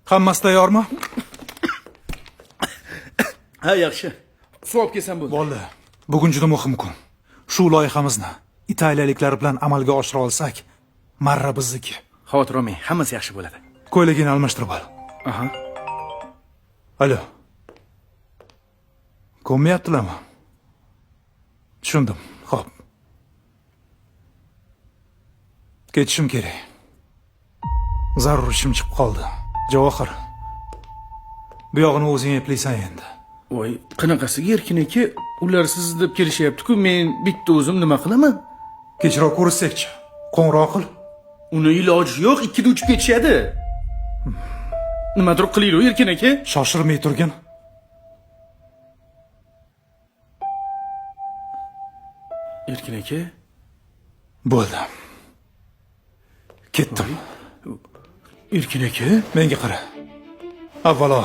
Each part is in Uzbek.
Hammasi tayyormi? Ha, yaxshi. Suv olib kelsam bo'ldi. Bo'ldi. Bugun juda muhim kun. Shu loyihamizni italiyaliklar bilan amalga oshira olsak, marra bizniki. Xavotir olmang, hammasi yaxshi bo'ladi. Ko'ylagingni almashtirib ol. Aha. Alo. Ko'nmayaptilarmi? Tushundim. Xo'p. Ketishim kerak. Zarur ishim chiqib qoldi. Javohir. Bu yog'ini o'zing eplaysan endi. Voy, qanaqasiga Erkin aka, ular siz deb kelishyapti-ku, men bitta o'zim nima qilaman? Kechroq ko'rishsak-chi. Qo'ng'iroq qil. Uni iloji yo'q, ikkida uchib ketishadi. Nimadir qilaylik, Erkin aka. Shoshirmay turgin. Erkin aka. Bo'ldi. Ketdim. Erkin aka, Menga qara. Avvalo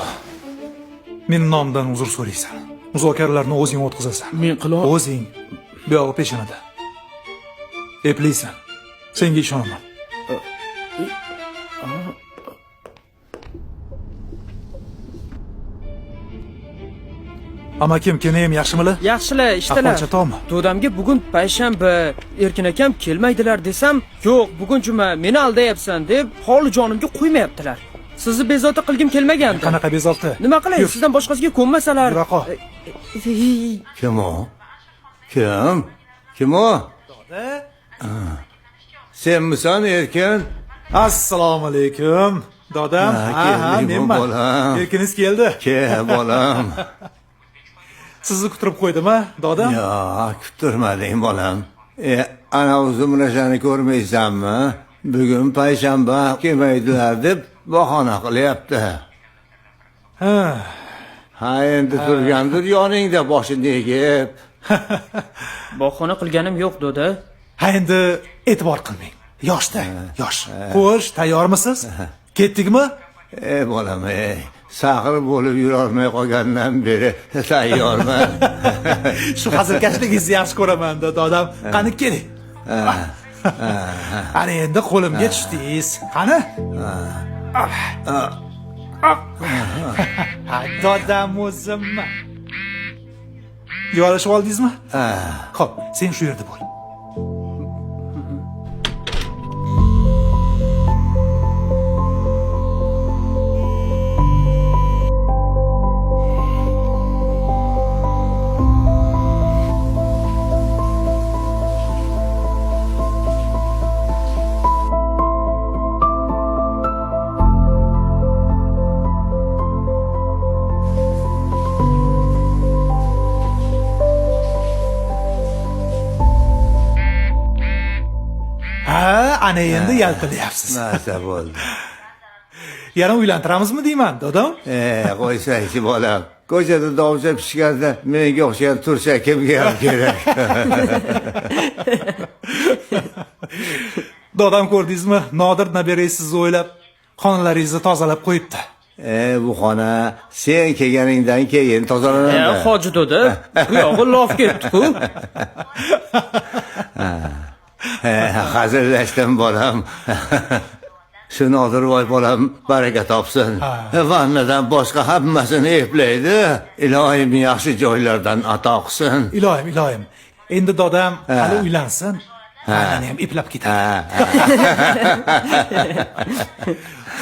men nomdan uzr so'raysan. Muzokaralarni o'zing o'tkazasan. Men qila O'zing. Bu yog'i peshonada. Eplaysan. Senga ishonaman. Amakim, kenayim yaxshimilar? Yaxshilar, ishdalar. Ahvol chatoqmi? Dodamga bugun payshanba, Erkin akam kelmaydilar desam, yo'q, bugun juma, meni aldayapsan deb holi jonimga qo'ymayaptilar. Sizni bezovta qilgim kelmagandi. Qanaqa bezovta? Nima qilay, Yur. sizdan boshqasiga ko'nmasalar. Yura qol. Kim o? Kim? Kim o? Senmisan Erkin? Assalomu alaykum. Dodam, Ha, ha, ha, keldingmi menman. bolam? Erkiningiz keldi. Ke, bolam. Sizni kuttirib qo'ydim, a, dodam? Yo'q, kuttirmading bolam. Ana Zumrashani ko'rmaysanmi? Bugun payshanba kelmaydilar deb bahona qilyapti. Ha. Ha, endi turgandir yoningda boshini egib. Bahona qilganim yo'q, doda. Ha, endi e'tibor qilmang. Yoshda, yosh. Xo'sh, tayyormisiz? Ketdikmi? Bolam, saxir bo'lib yurolmay qolgandan beri tayyorman. Shu hazilkashligingizni yaxshi ko'raman, dodam. Qani keling. Ana endi qo'limga tushdingiz. Qani? Ha, dodam o'zimmi? Joylashib oldingizmi? Xo'p, sen shu yerda bo'l. Ha, ana endi yalpilayapsiz. Narsa bo'ldi. Yana uylantiramizmi deyman, dodam? Qo'ysangchi bolam. Ko'chada dovcha pishganda menga o'xshagan tursa kimga ham kerak? Dodam ko'rdingizmi? Nodir nabirangiz sizni o'ylab xonalaringizni tozalab qo'yibdi. Bu xona sen kelganingdan keyin tozalanadi. Hoji doda, bu yog'i lof ketdi-ku. Hazillashdim bolam. Shu Nodirboy bolam baraka topsin. Vannadan boshqa hammasini eplaydi. Iloyim yaxshi joylardan ato qilsin. Iloyim, iloyim. Endi dodam hali uylansin. Vannani ham eplab ketadi.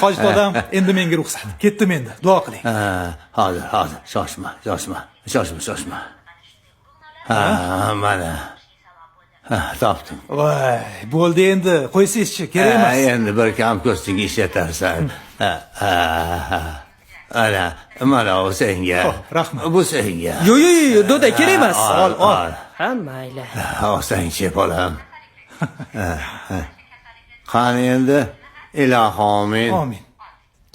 Hoji dodam, endi menga ruxsat. Ketdim endi. Duo qiling. Hozir, hozir, shoshma, shoshma, shoshma, shoshma. Ha, mana. Ha, topdim. Voy, bo'ldi endi. Qo'ysangizchi, kerak emas. Endi bir kam ko'stingga ishlatarsan. Ha, ha, ha. Ana, mana u senga. Xo'p, rahmat. Bu senga. Yo'q, yo'q, yo'q, doda, kerak emas. Ol, ol. Ha, mayli. Olsangchi bolam. Qani endi, ilohi amin. Amin.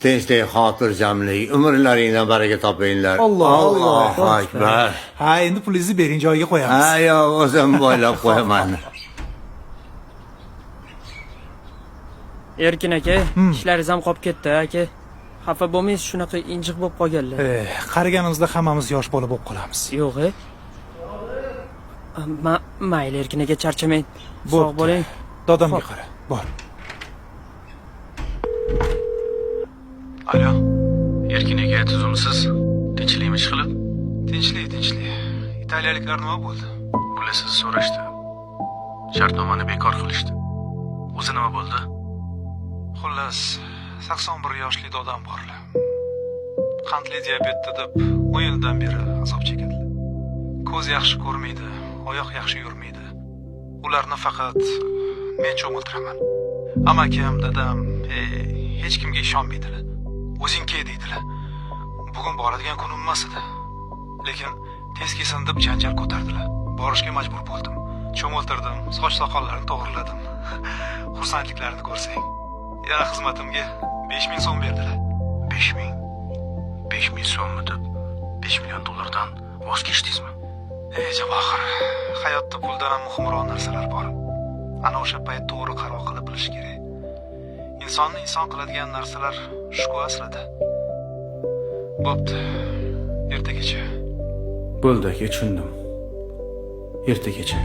Tinchlik, xotirjamlik, umrlaringdan baraka topinglar. Alloh, Allohu akbar. Ha, endi pulingizni bering, joyiga qo'yamiz. Ha, yo'q, o'zim boylab qo'yaman. Erkin aka, ishlaringiz ham qolib ketdi, aka. Xafa bo'lmaysiz, shunaqa injiq bo'lib qolganlar. Qariganimizda hammamiz yosh bola bo'lib qolamiz. Yo'q, e. Mayli Erkin aka, charchamang. Sog' bo'ling. Dodamga qara. Bor. Alo. Erkin aka, tuzumsiz. Tinchlikmi ish qilib? Tinchlik, tinchlik. Italiyaliklar nima bo'ldi? Ular sizni so'rashdi. Shartnomani bekor qilishdi. O'zi nima bo'ldi? Xullas, 81 yoshli dodam borlar. Qandli diabetda deb 10 yildan beri azob chekadilar. Ko'z yaxshi ko'rmaydi, oyoq yaxshi yurmaydi. Ularni faqat men cho'miltiraman. Amakim, dadam, hech kimga ishonmaydilar. O'zing kel deydilar. Bugun boradigan kunim emas edi. Lekin tez kelsin deb janjal ko'tardilar. Borishga majbur bo'ldim. Cho'miltirdim, soch soqollarini to'g'riladim. Xursandliklarini ko'rsang. Yana xizmatimga 5000 so'm berdilar. 5000. 5000 so'mmi deb 5 million dollardan voz kechdingizmi? Ey Javohir, hayotda puldan ham muhimroq narsalar bor. Ana o'sha payt to'g'ri qaror qilib bilish kerak. Insonni inson qiladigan narsalar shu aslida. Bo'pti. Ertagacha. Bo'ldi aka, tushundim. Ertagacha.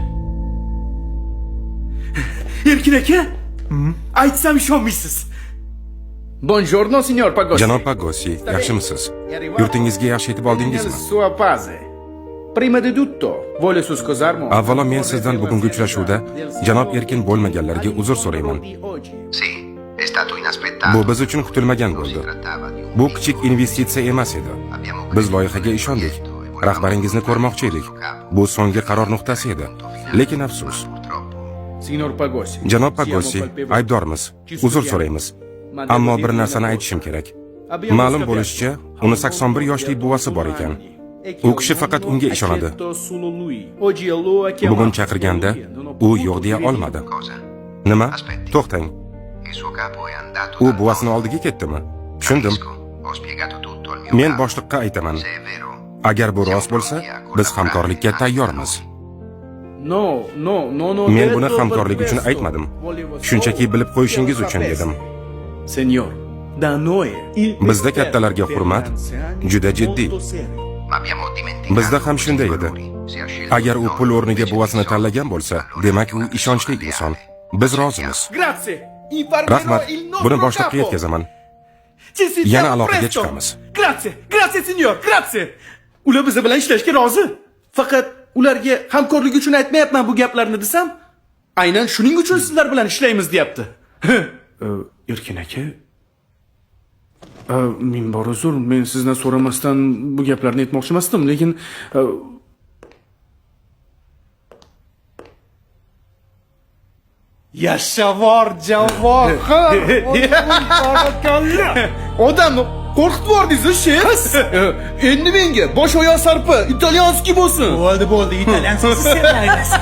Erkin aka, aytsam ishonmaysiz. Buongiorno, signor Pagossi. Janob Pagossi, yaxshimisiz? Yurtingizga yaxshi yetib oldingizmi? Sua pace. Prima di tutto, voglio scusarmi. Avvalo men sizdan bugungi uchrashuvda janob Erkin bo'lmaganlarga uzr so'rayman. Sì, è stato inaspettato. Bu biz uchun kutilmagan bo'ldi. Bu kichik investitsiya emas edi. Biz loyihaga ishondik. Rahbaringizni ko'rmoqchi edik. Bu so'nggi qaror nuqtasi edi. Lekin afsus. Signor Pagossi. Janob Pagossi, aybdormiz. Uzr so'raymiz. Ammo bir narsani aytishim kerak. Ma'lum bo'lishicha, uni 81 yoshli buvasi bor ekan. U kishi faqat unga ishonadi. Bugun chaqirganda u yo'q deya olmadi. Cosa? Nima? To'xtang. Il suo capo è andato U dal buvasini nonno. oldiga ketdimi? Tushundim. Capisco, ho spiegato tutto al mio Men capo. boshliqqa aytaman. Se è vero, Agar bu siamo rost bo'lsa, pronti a biz collaborare hamkorlikka anche tayyormiz. noi. No, no, no, no. Men buni hamkorlik uchun aytmadim. Shunchaki bilib qo'yishingiz uchun dedim. Signor, da noi il Bizda kattalarga hurmat juda jiddiy. Ma abbiamo dimenticato Bizda ham questi shunday edi. valori. Se ha scelto Agar il u nonno pul o'rniga invece buvasini dei soldi, tanlagan bo'lsa, allora demak è u una ishonchli persona inson. leale. Biz rozimiz. Grazie. Informerò Rahmat. il nostro Buni boshliqqa capo. yetkazaman. Ci sentiamo Yana aloqaga presto. chiqamiz. Grazie, grazie signor, grazie. Ular biz bilan ishlashga rozi. Faqat ularga hamkorlik uchun aytmayapman bu gaplarni desam, aynan shuning uchun sizlar bilan ishlaymiz deyapti. Erkin aka, ming bor uzr, men sizdan so'ramasdan bu gaplarni aytmoqchi emasdim, lekin Yashavor Javohir. Odamni qo'rqitib yubordingiz, шеф. Endi menga bosh oyoq sarpi итальянский bo'lsin. Bo'ldi, bo'ldi, italyan sen aytasan.